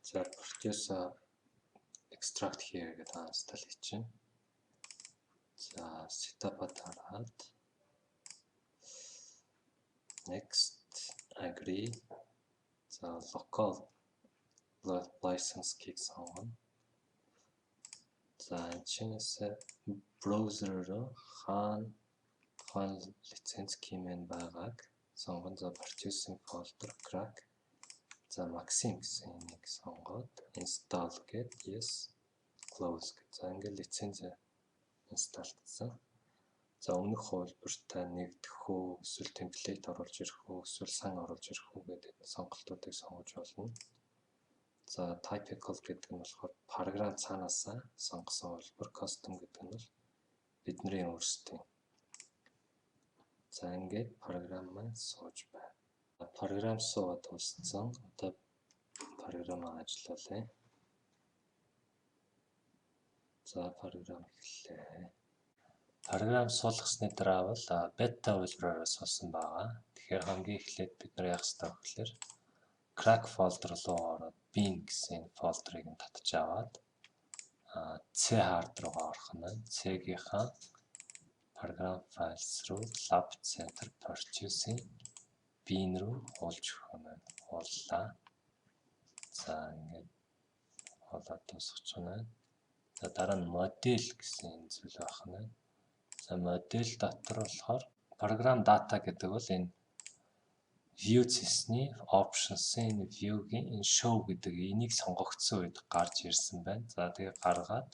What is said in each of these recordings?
За, Proteus extract here гэдэг install хийчихнэ. За, setup-а дараад next, agree. За, local license key сонгоно. За, энэ чинээс browser-руу хаана тухайн лиценз key маань байгааг сонгоно. За, purchasing folder, crack. За, Maxim гэсэн энийг сонгоод install гээд yes, close гэж. За, ингээд лиценз install дсан. За, өмнөх хувилбартай нэгдэх үү, эсвэл template оруулж ирэх үү, эсвэл сан оруулж ирэх үү гэдэг сонголтуудыг сонгож болно. За, typical гэдэг нь болохоор програм цаанаасаа сонгосон хувилбар, custom гэдэг нь бол бидний өөрсдийн. За, ингээд програм маань сууж байна. Програм суугаад дууссан. Одоо програм ажиллуулъя. За, програм эхэллээ. Програм суулгасны дараа бол бета хувилбараар суусан байгаа. Тэгэхээр хамгийн эхлээд бид нар яах ёстой вэ гэхээр crack folder руу ороод bin гэсэн folder ыг нь татж аваад C hard руугаа орох нь байна. C-гийнхаа program files руу lab center purchasing bin руу хуулж өгөх юм байна. Хууллаа. За, ингээд хуулаад дуусгах нь байна. За, дараа нь модель гэсэн энэ зүйл байх нь байна. За, модель дотор болохоор program data гэдэг бол энэ view цэсний options-ын view-гийн энэ show гэдэг энийг сонгогдсон үед гарч ирсэн байна. За, тэгээ гаргаад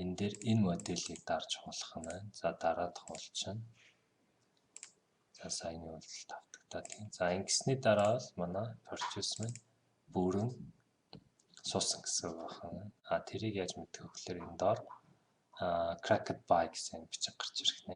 энэ дээр энэ моделийг дарж хуулах нь байна. За, дараад хуулчихна. За, саяны үйлдэл тавтагдаад тийм. За, ингэсний дараа бол манай purchase маань бүрэн суусан гэсэн үг байна. А тэрийг яаж мэдэх вэ гэхээр энэ доор cracked by гэсэн бичиг гарч ирэх нэ.